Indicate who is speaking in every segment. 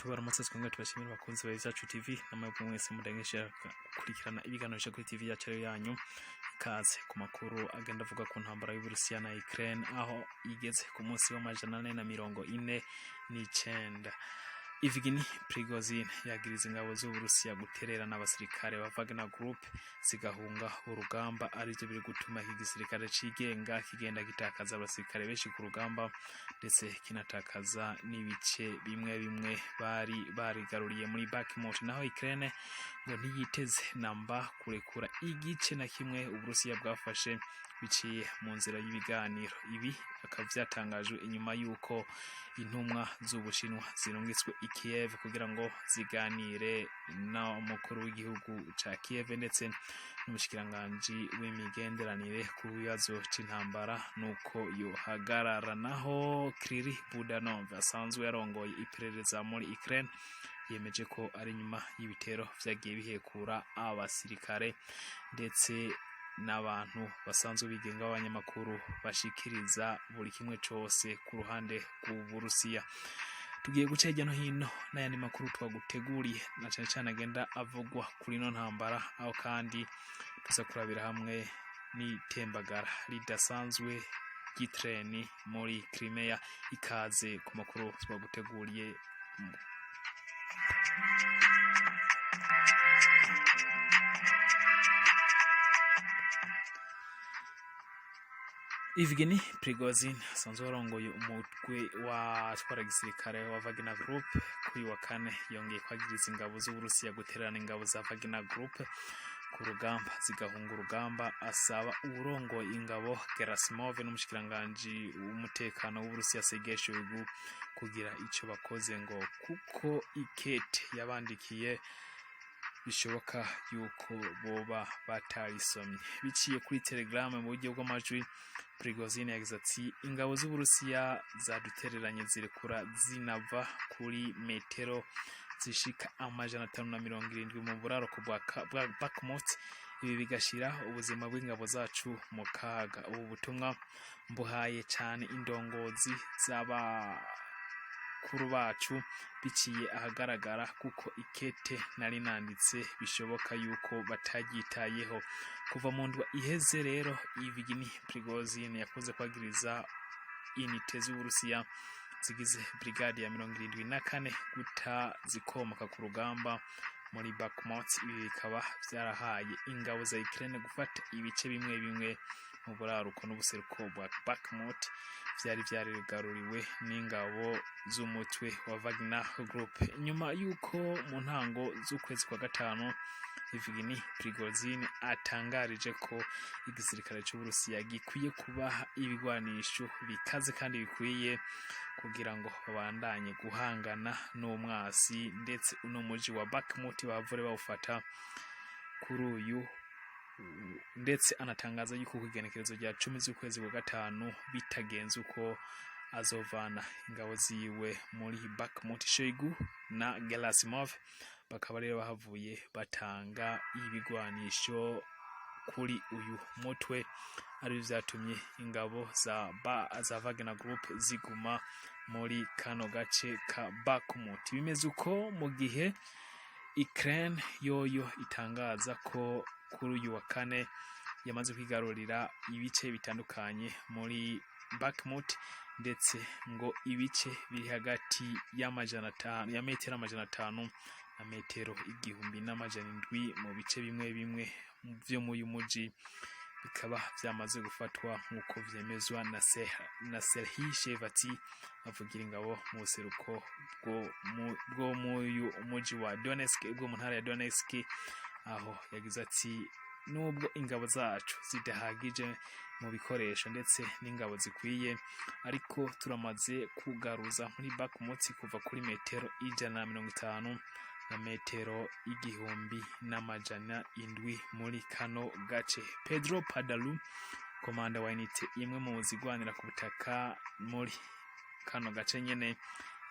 Speaker 1: Tubaramutse, twongere tubashimire, abakunzi ba Zacu TV namwe mwese mudangisha gukurikirana ibiganiro bica kuri TV yacu ariyo yanyu. Ikaze ku makuru agenda avuga ku ntambara y'Uburusiya na Ukraine, aho igeze ku munsi wa 449. Evgeny Prigozhin yagiriza ingabo z'Uburusiya gutererana abasirikare ba Wagner Group zigahunga urugamba, arivyo biri gutuma iki gisirikare cigenga kigenda gitakaza abasirikare benshi ku rugamba, ndetse kinatakaza n'ibice bimwe bimwe bari barigaruriye muri Bakhmut. Naho Ukraine ngo ntiyiteze namba kurekura igice na kimwe Uburusiya bwafashe biciye mu nzira y'ibiganiro. Ibi akaba vyatangajwe inyuma y'uko intumwa z'Ubushinwa zirungitswe i Kiev kugira ngo ziganire n'umukuru w'igihugu ca Kiev ndetse n'umushikiranganji w'imigenderanire ku bibazo c'intambara nuko yohagarara. Naho Kirill Budanov, asanzwe yarongoye iperereza muri Ukraine, yemeje ko ari nyuma y'ibitero vyagiye bihekura abasirikare ndetse n'abantu basanzwe bigenga b'abanyamakuru bashikiriza buri kimwe cose ku ruhande rw'Uburusiya. Tugiye guca hirya no hino n'ayandi makuru twaguteguriye, na cane cane agenda avugwa kuri ino ntambara, aho kandi tuza kurabira hamwe n'itembagara ridasanzwe ry'itreni muri Crimea. Ikaze ku makuru twaguteguriye. Evgeny Prigozhin, asanzwe warongoye umutwe watwara gisirikare wa Wagner Group, kuri wa kane yongeye kwagiriza ingabo z'Uburusiya gutererana ingabo za Wagner Group ku rugamba zigahunga urugamba, asaba uwurongoye ingabo Gerasimov n'umushikiranganji w'umutekano w'Uburusiya Sergei Shoigu kugira ico bakoze, ngo kuko ikete yabandikiye bishoboka yuko boba batarisomye. Biciye kuri Telegram mu buryo bw'amajwi, Prigozhin yagize ati: "Ingabo z'Uburusiya zadutereranye, zirekura zinava kuri metero zishika 570 mu buraruko bwa Bakhmut, ibi bigashira ubuzima bw'ingabo zacu mu kaga. Ubu butumwa mbuhaye cane indongozi z'abakuru bacu biciye ahagaragara, kuko ikete nari nanditse bishoboka yuko bataryitayeho." Kuva mu ndwi iheze rero, Evgeny Prigozhin yakunze kwagiriza inite z'Uburusiya zigize brigade ya 74 guta zikomoka ku rugamba muri Bakhmut. Ibi bikaba vyarahaye ingabo za Ukraine gufata ibice bimwe bimwe mu buraruko n'ubuseruko bwa Bakhmut vyari vyarigaruriwe n'ingabo z'umutwe wa Wagner Group. Nyuma y'uko mu ntango z'ukwezi kwa gatanu Evgeny Prigozhin atangarije ko igisirikare c'Uburusiya gikwiye kubaha ibigwanisho bikaze kandi bikwiye kugira ngo babandanye guhangana n'umwasi, ndetse uno muji wa Bakhmut bavure bawufata kuri uyu, ndetse anatangaza yuko ku igenekerezo rya 10 z'ukwezi kwa gatanu bitagenze uko azovana ingabo ziwe muri Bakhmut. Shoigu na Gerasimov bakaba rero bahavuye batanga ibigwanisho kuri uyu mutwe, aribyo vyatumye ingabo za Wagner Group ziguma muri kano gace ka Bakhmut. Bimeze uko mu gihe Ukraine yoyo itangaza ko kuri uyu wa kane yamaze kwigarurira ibice bitandukanye muri Bakhmut, ndetse ngo ibice biri hagati y'amajana 5 ya metero 500 na metero 1700 mu bice bimwe bimwe vyo muri uyu muji bikaba vyamaze gufatwa, nk'uko vyemezwa na Serhiy Shevati, avugira ingabo mu buseruko bwo muyu muji wa Donetsk, bwo mu ntara ya Donetsk, aho yagize ati: "Nubwo ingabo zacu zidahagije mu bikoresho ndetse n'ingabo zikwiye, ariko turamaze kugaruza muri Bakhmut kuva kuri metero 150 na metero 1700 muri kano gace." Pedro Padalu, komanda wa unité imwe mu zigwanira ku butaka muri kano gace nyene,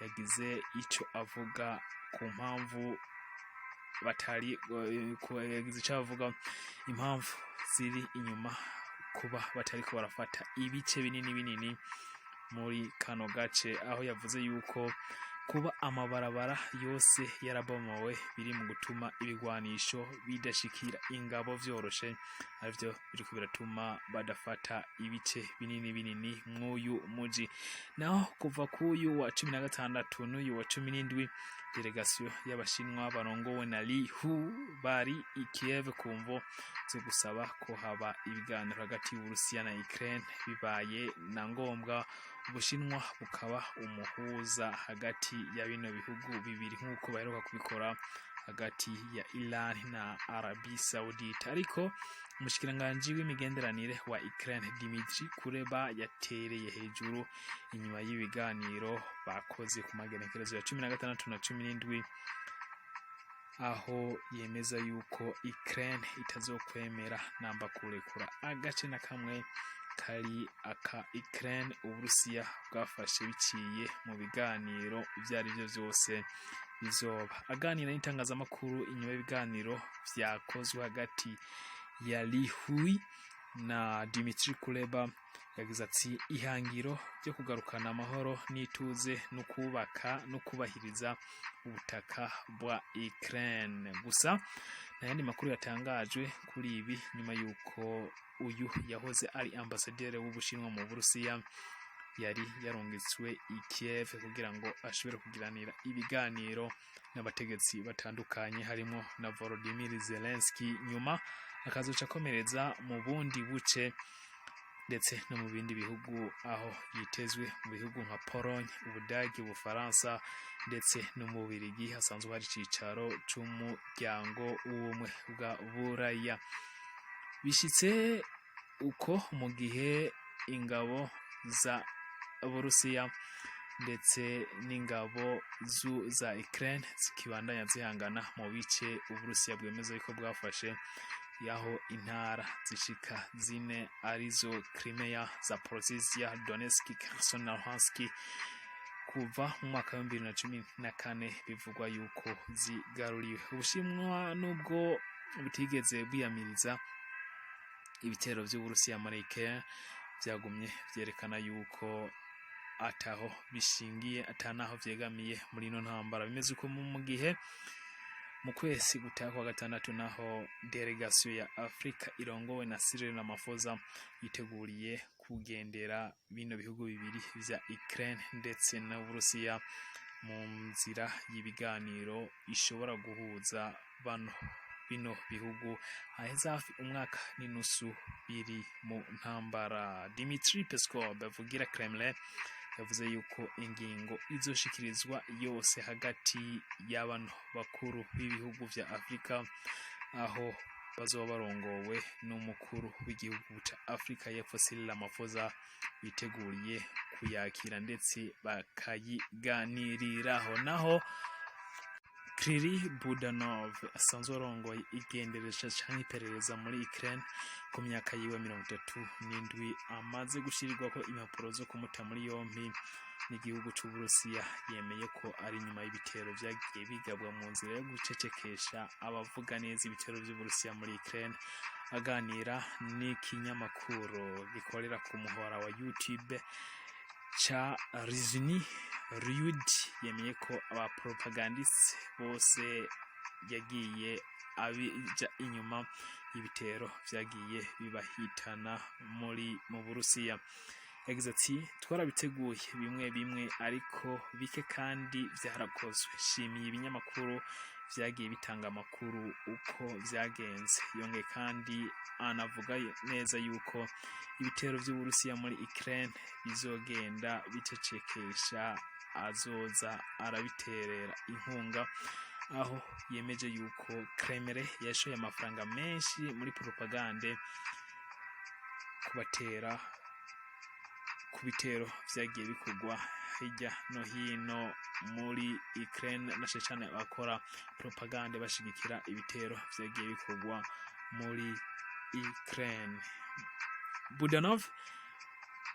Speaker 1: yagize ico avuga ku mpamvu batari, yagize ico avuga impamvu ziri inyuma kuba batariko barafata ibice binini binini muri kano gace, aho yavuze yuko Kuba amabarabara yose yarabomowe biri mu gutuma ibigwanisho bidashikira ingabo vyoroshe, arivyo biriko biratuma badafata ibice binini binini mw'uyu muji. Naho kuva k'uyu wa 16 n'uyu wa 17, délégation y'Abashinwa barongowe na Li Hu bari i Kiev ku mvo zo gusaba ko haba ibiganiro hagati y'Uburusiya na Ukraine, bibaye na ngombwa Ubushinwa bukaba umuhuza hagati ya bino bihugu bibiri, nk'uko baheruka kubikora hagati ya Iran na Arabie Saoudite. Ariko umushikiranganji w'imigenderanire wa Ukraine, Dmitry Kuleba, yatereye hejuru inyuma y'ibiganiro bakoze ku magenekerezo ya 16 na 17, aho yemeza yuko Ukraine itazokwemera namba kurekura agace na kamwe kari aka Ukraine Uburusiya bwafashe biciye mu biganiro ivyo ari vyo vyose bizoba. Aganira n'itangazamakuru inyuma y'ibiganiro vyakozwe hagati ya Li Hui na Dmitry Kuleba, yagize ati: "Ihangiro ryo kugarukana amahoro n'ituze no kubaka no kubahiriza ubutaka bwa Ukraine." Gusa nta yandi makuru yatangajwe kuri ibi nyuma yuko uyu yahoze ari ambasaderi w'Ubushinwa mu Burusiya yari yarungitswe i Kiev kugira ngo ashobore kugiranira ibiganiro n'abategetsi batandukanye, harimo na Volodymyr Zelensky, nyuma akazoca akomereza mu bundi buce ndetse no mu bindi bihugu, aho yitezwe mu bihugu nka Pologne, Ubudagi, Ubufaransa ndetse no mu Bubirigi hasanzwe hari icicaro c'Umuryango w'Ubumwe bwa Buraya. Bishitse uko mu gihe ingabo za Burusiya ndetse n'ingabo za Ukraine zikibandanya zihangana mu bice Uburusiya bwemeza yuko bwafashe, yaho intara zishika zine arizo Crimea, Zaporozhia, Donetsk, Kherson na Luhansk kuva mu mwaka wa 2014 bivugwa yuko zigaruriwe. Ubushinwa, nubwo butigeze bwiyamiriza ibitero vy'Uburusiya muri Ukraine, vyagumye vyerekana yuko ataho bishingiye, atanaho vyegamiye muri ino ntambara. Bimeze uko mu gihe mu kwezi gutaha kwa gatandatu naho délégation ya Afrika irongowe na Cyril Ramaphosa yiteguriye kugendera bino bihugu bibiri vya Ukraine ndetse na Burusiya mu nzira y'ibiganiro ishobora guhuza bano bino bihugu haheze hafi umwaka n'inusu biri mu ntambara. Dmitry Peskov avugira Kremlin yavuze yuko ingingo izoshikirizwa yose hagati y'abano bakuru b'ibihugu vya Afrika, aho bazoba barongowe n'umukuru w'igihugu ca Afrika y'Epfo Cyril Ramaphosa, biteguriye kuyakira ndetse bakayiganiriraho. Naho Kirill Budanov asanzwe arongoye igenderesha canke iperereza muri Ukraine, ku myaka yiwe 37, amaze gushirirwako impapuro zo kumuta muri yompi n'igihugu c'Uburusiya, yemeye ko ari inyuma y'ibitero vyagiye bigabwa mu nzira yo gucecekesha abavuga neza ibitero vy'Uburusiya muri Ukraine. Aganira n'ikinyamakuru gikorera ku muhora wa YouTube ca Rizini Ryud, yemeye ko abapropagandiste bose yagiye abija inyuma y'ibitero vyagiye bibahitana muri mu Burusiya. Yagize ati: "Twarabiteguye bimwe bimwe, ariko bike, kandi vyarakozwe. Shimiye ibinyamakuru vyagiye bitanga amakuru uko vyagenze." Yongeye kandi anavuga neza yuko ibitero vy'Uburusiya muri Ukraine bizogenda bicecekesha azoza arabiterera inkunga, aho yemeje yuko Kremlin yashoye amafaranga menshi muri propagande kubatera ku bitero vyagiye bikorwa hirya no hino muri Ukraine, na cane cane abakora propagande bashigikira ibitero vyagiye bikorwa muri Ukraine. Budanov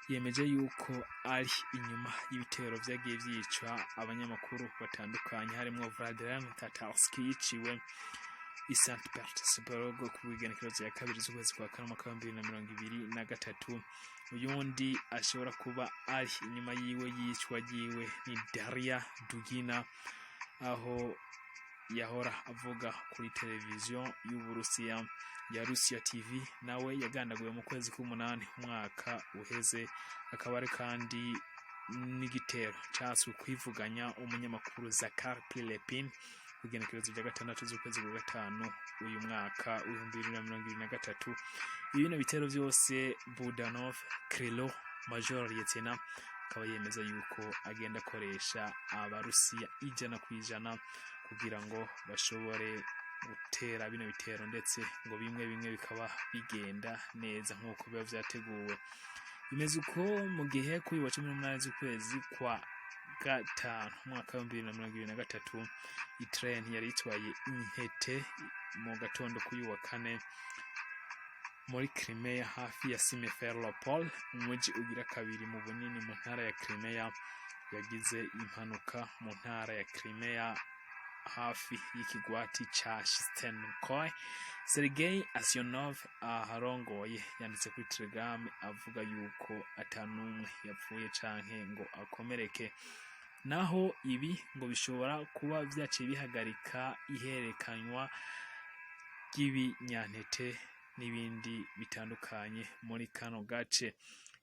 Speaker 1: yemeje yuko ari inyuma y'ibitero vyagiye vyica abanyamakuru batandukanye, harimwo Vladimir Tatarsky yiciwe I St Petersburg ku igenekerezo ya 2 z'ukwezi kwa kane umwaka wa 2023. Uyundi ashobora kuba ari inyuma yiwe yicwa ryiwe ni Daria Dugina, aho yahora avuga kuri televiziyo y'Uburusiya ya Russia TV. Nawe yagandaguwe mu kwezi k'umunani umwaka uheze. Akaba ari kandi n'igitero caswe kwivuganya umunyamakuru Zakhar Prilepin ku igenekerezo rya 6 z'ukwezi kwa gatanu uyu mwaka w'2023. Ibino bitero vyose, Budanov Krilo, Major Lieutenant, akaba yemeza yuko agenda akoresha Abarusiya 100% kugira ngo bashobore gutera bino bitero, ndetse ngo bimwe bimwe bikaba bigenda neza nk'uko biba vyateguwe. Bimeze uko mu gihe kuri wa 18 z'ukwezi kwa gatanu umwaka wa 2023 itrain yari itwaye intete mu gatondo kuri wa kane muri Crimea hafi ya Simferopol, umuji ugira kabiri mu bunini mu ntara ya Crimea, yagize impanuka mu ntara ya Crimea hafi y'ikigwati ca Chistenkoy. Sergei Aksyonov aharongoye yanditse kuri Telegram avuga yuko atanumwe yapfuye canke ngo akomereke. Naho ibi ngo bishobora kuba vyaciye bihagarika ihererekanywa ry'ibinyantete n'ibindi bitandukanye muri kano gace.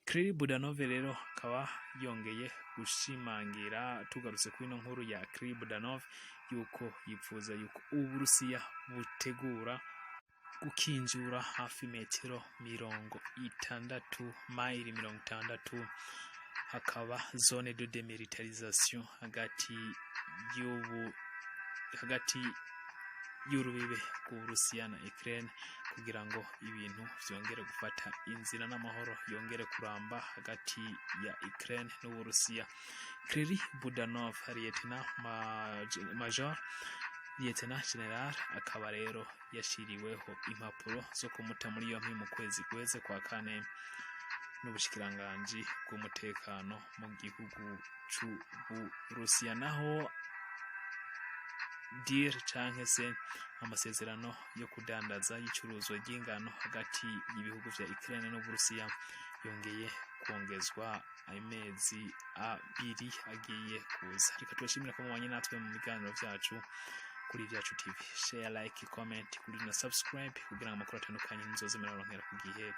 Speaker 1: Kirill Budanov rero akaba yongeye gushimangira, tugarutse kuri ino nkuru ya Kirill Budanov, yuko yipfuza yuko Uburusiya butegura gukinjura hafi metero 60, mayiri 60, hakaba zone de démilitarisation hagati y'urubibe rw'Uburusiya na Ukraine, kugira ngo ibintu vyongere gufata inzira n'amahoro yongere kuramba hagati ya Ukraine n'Uburusiya. Kirill Budanov, lieutenant major, lieutenant general, akaba rero yashiriweho impapuro zo kumuta muri yompi mu kwezi guheze kwa kane n'ubushikiranganji bw'umutekano mu gihugu c'Uburusiya. Naho deal canke se amasezerano yo kudandaza y'icuruzwa ry'ingano hagati y'ibihugu vya Ukraine n'Uburusiya yongeye kwongezwa amezi 2 agiye kuza. Reka tubashimira ko mubanye natwe mu biganiro vyacu kuri Vyacu TV. Share, like, comment kuri na subscribe kugira ngo amakuru atandukanye muzoze muraronkera ku gihe.